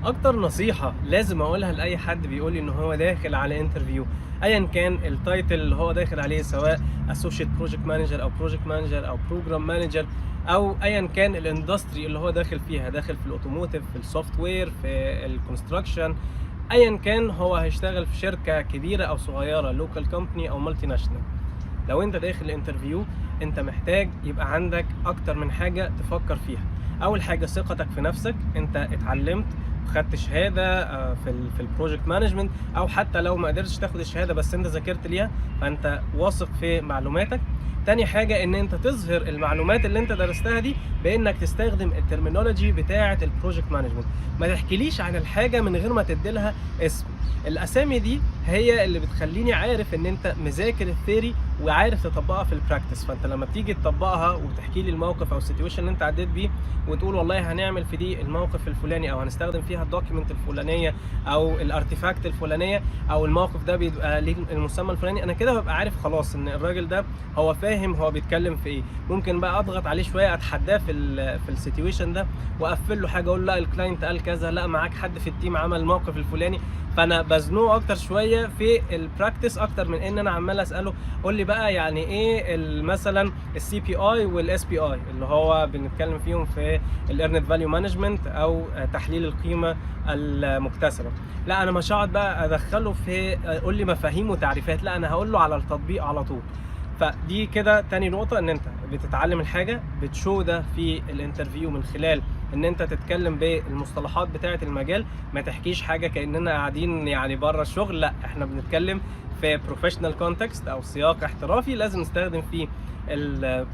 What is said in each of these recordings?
اكتر نصيحة لازم اقولها لاي حد بيقول لي ان هو داخل على interview، ايا كان ال title اللي هو داخل عليه، سواء associate project manager او project manager او program manager او ايا كان ال industry اللي هو داخل فيها، داخل في ال automotive، في ال software، في ال construction، ايا كان هو هيشتغل في شركة كبيرة او صغيره، local company او multinational. لو انت داخل ال interview، انت محتاج يبقى عندك اكتر من حاجة تفكر فيها. اول حاجة ثقتك في نفسك، انت اتعلمت وخدت شهادة في ال project management، او حتى لو ما قدرتش تاخد الشهادة بس انت ذاكرت ليها، فانت واثق في معلوماتك. تاني حاجة ان انت تظهر المعلومات اللي انت درستها دي بانك تستخدم ال terminology بتاعة ال project management. ما تحكيليش عن الحاجة من غير ما تديلها اسم. الاسامي دي هي اللي بتخليني عارف ان انت مذاكر ال theory وعارف تطبقها في ال practice. فانت لما بتيجي تطبقها وتحكي لي الموقف او ال situation اللي انت عديت بيه وتقول والله هنعمل في دي الموقف الفلاني، او هنستخدم فيها ال document الفلانيه، او ال artifact الفلانيه، او الموقف ده بيبقى ليه المسمى الفلاني، انا كده ببقى عارف خلاص ان الراجل ده هو فاهم هو بيتكلم في ايه. ممكن بقى اضغط عليه شويه، اتحداه في ال situation ده واقفل له حاجه، اقول لا ال client قال كذا، لا معاك حد في ال team عمل الموقف الفلاني. فانا بزنقه اكتر شوية في ال practice اكتر من ان انا عمال اساله قول لي بقى يعني ايه مثلا ال CPI وال SPI اللي هو بنتكلم فيهم في ال earned value management او تحليل القيمة المكتسبه. لا، انا مش هقعد بقى ادخله في قول لي مفاهيم وتعريفات، لا انا هقول له على التطبيق على طول. فدي كده تاني نقطة، ان انت بتتعلم الحاجة بت show ده في ال interview من خلال ان انت تتكلم بالمصطلحات بتاعة المجال. ما تحكيش حاجة كأننا قاعدين يعني بره الشغل، لا احنا بنتكلم في professional context او سياق احترافي، لازم نستخدم فيه ال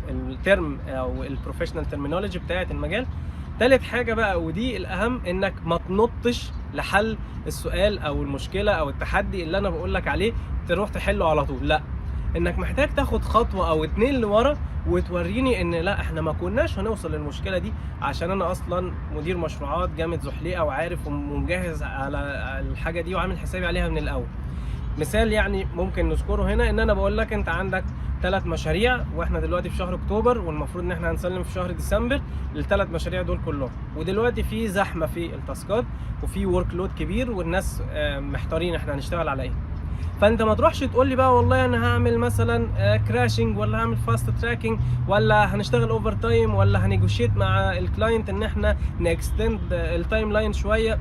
term او ال professional terminology بتاعة المجال. تالت حاجة بقى، ودي الأهم، إنك ما تنطش لحل السؤال أو المشكلة أو التحدي اللي أنا بقول لك عليه تروح تحله على طول. لا، انك محتاج تاخد خطوة او اتنين لورا وتوريني ان لا احنا ما كناش هنوصل للمشكلة دي عشان انا اصلا مدير مشروعات جامد زحليقه وعارف ومجهز على الحاجة دي وعامل حسابي عليها من الاول. مثال يعني ممكن نذكره هنا، ان انا بقول لك انت عندك ثلاث مشاريع واحنا دلوقتي في شهر اكتوبر، والمفروض ان احنا هنسلم في شهر ديسمبر الثلاث مشاريع دول كلهم، ودلوقتي في زحمة في ال task ات وفي workload كبير والناس محتارين احنا هنشتغل على ايه. فانت ما تروحش تقول لي بقى والله انا هعمل مثلا crashing، ولا هعمل fast tracking، ولا هنشتغل overtime، ولا ه negotiate مع ال client ان احنا ن extend ال timeline شويه.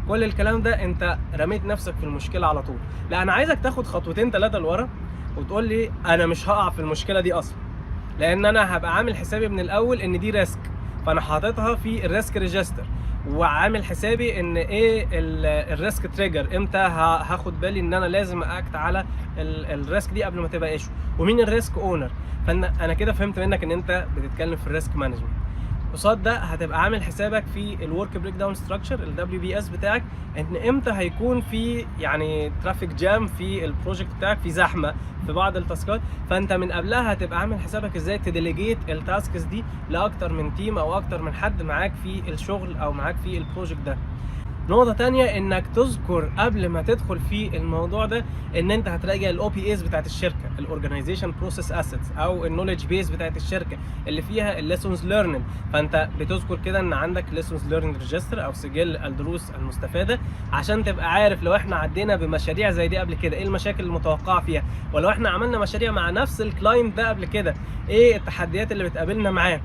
كل الكلام ده انت رميت نفسك في المشكلة على طول. لا، انا عايزك تاخد خطوتين ثلاثة لورا وتقول لي انا مش هقع في المشكلة دي اصلا، لان انا هبقى عامل حسابي من الاول ان دي risk، فانا حاططها في ال risk register وعامل حسابي ان ايه ال risk trigger، امتى هاخد بالي ان انا لازم act على ال risk دي قبل ما تبقى issue، ومين ال risk owner. فانا كده فهمت منك ان انت بتتكلم في ال risk management. قصاد ده هتبقى عامل حسابك في ال work breakdown structure، ال WBS بتاعك، ان امتى هيكون في يعني traffic jam في ال project بتاعك، في زحمة في بعض ال task ات، فانت من قبلها هتبقى عامل حسابك ازاي ت delegate ال tasks دي لاكتر من team او اكتر من حد معاك في الشغل او معاك في ال project ده. نقطة تانية، انك تذكر قبل ما تدخل في الموضوع ده ان انت هتراجع ال OPAs بتاعت الشركة، ال organization process assets او ال knowledge base بتاعت الشركة اللي فيها ال lessons learned. فانت بتذكر كده ان عندك lessons learned register او سجل الدروس المستفادة، عشان تبقى عارف لو احنا عدينا بمشاريع زي دي قبل كده ايه المشاكل المتوقعة فيها، ولو احنا عملنا مشاريع مع نفس ال client ده قبل كده ايه التحديات اللي بتقابلنا معاه.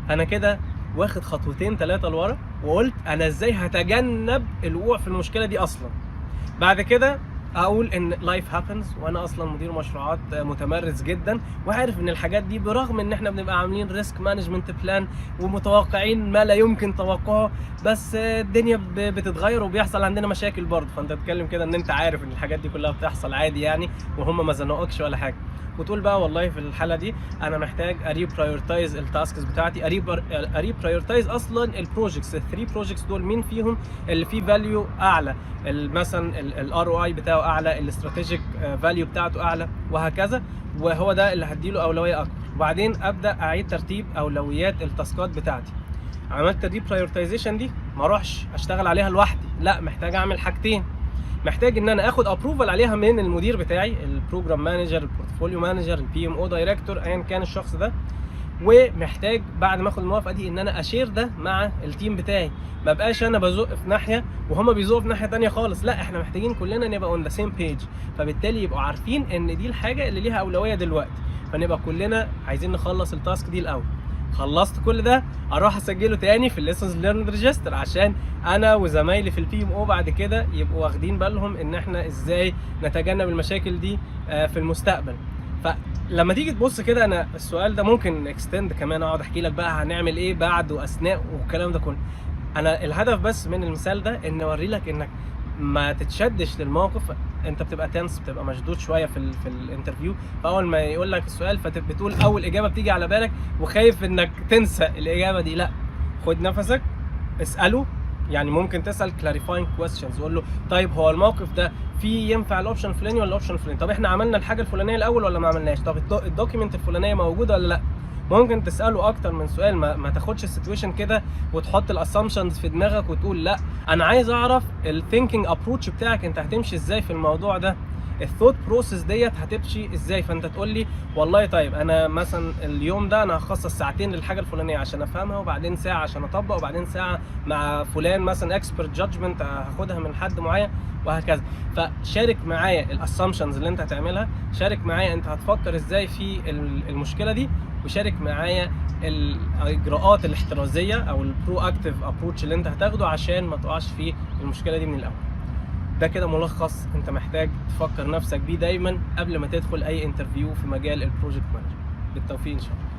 فانا كده واخد خطوتين ثلاثة لورا وقلت انا ازاي هتجنب الوقوع في المشكلة دي اصلا. بعد كده اقول ان life happens، وانا اصلا مدير مشروعات متمرس جدا وعارف ان الحاجات دي برغم ان احنا بنبقى عاملين risk management plan ومتوقعين ما لا يمكن توقعه، بس الدنيا بتتغير وبيحصل عندنا مشاكل برضه. فانت تتكلم كده ان انت عارف ان الحاجات دي كلها بتحصل عادي يعني، وهم ما زنقوكش ولا حاجه. وتقول بقى والله في الحالة دي انا محتاج ا reprioritize ال tasks بتاعتي، ا reprioritize اصلا ال projects، ال three projects دول مين فيهم اللي فيه value اعلى، مثلا ال ROI بتاعه اعلى، ال strategic value بتاعته اعلى، وهكذا، وهو ده اللي هديله اولوية اكبر. وبعدين ابدا اعيد ترتيب اولويات ال task ات بتاعتي. عملت ال reprioritization دي، ما اروحش اشتغل عليها لوحدي، لا محتاج اعمل حاجتين: محتاج ان انا اخد approval عليها من المدير بتاعي، ال program manager، ال portfolio manager، ال PMO director، ايا كان الشخص ده. ومحتاج بعد ما اخد الموافقة دي ان انا ا share ده مع ال team بتاعي. ما بقاش انا بزق في ناحية وهما بيزقوا في ناحية تانية خالص، لا، احنا محتاجين كلنا نبقى on the same page، فبالتالي يبقوا عارفين ان دي الحاجة اللي ليها اولوية دلوقتي، فنبقى كلنا عايزين نخلص ال task دي الاول. خلصت كل ده، اروح اسجله تاني في ال lessons learned register عشان انا وزمايلي في ال PMO بعد كده يبقوا واخدين بالهم ان احنا ازاي نتجنب المشاكل دي في المستقبل. فلما تيجي تبص كده، انا السؤال ده ممكن extend كمان، اقعد احكي لك بقى هنعمل ايه بعد واثناء والكلام ده كله. انا الهدف بس من المثال ده ان اوري لك انك ما تتشدش للموقف. انت بتبقى tense، بتبقى مشدود شوية في ال interview، فاول ما يقول لك السؤال فبتقول اول اجابه بتيجي على بالك وخايف انك تنسى الاجابة دي. لا، خد نفسك، اساله. يعني ممكن تسال clarifying questions، قول له: طيب هو الموقف ده في ينفع ال option الفلاني ولا ال option الفلاني؟ طب احنا عملنا الحاجة الفلانية الاول ولا ما عملناش؟ طب ال document الفلانية موجودة ولا لا؟ ممكن تساله اكتر من سؤال. ما تاخدش ال situation كده وتحط ال assumptions في دماغك وتقول لا، انا عايز اعرف ال thinking approach بتاعك، انت هتمشي ازاي في الموضوع ده، ال thought process ديت هتمشي ازاي. فانت تقول لي: والله طيب، انا مثلا اليوم ده انا هخصص ساعتين للحاجة الفلانية عشان افهمها، وبعدين ساعة عشان اطبق، وبعدين ساعة مع فلان مثلا expert judgment هاخدها من حد معين، وهكذا. فشارك معايا ال assumptions اللي انت هتعملها، شارك معايا انت هتفكر ازاي في المشكلة دي، وشارك معايا الاجراءات الاحترازية او ال proactive approach اللي انت هتاخده عشان ما تقعش في المشكلة دي من الاول. ده كده ملخص انت محتاج تفكر نفسك بيه دايما قبل ما تدخل اي interview في مجال ال project manager. بالتوفيق ان شاء الله.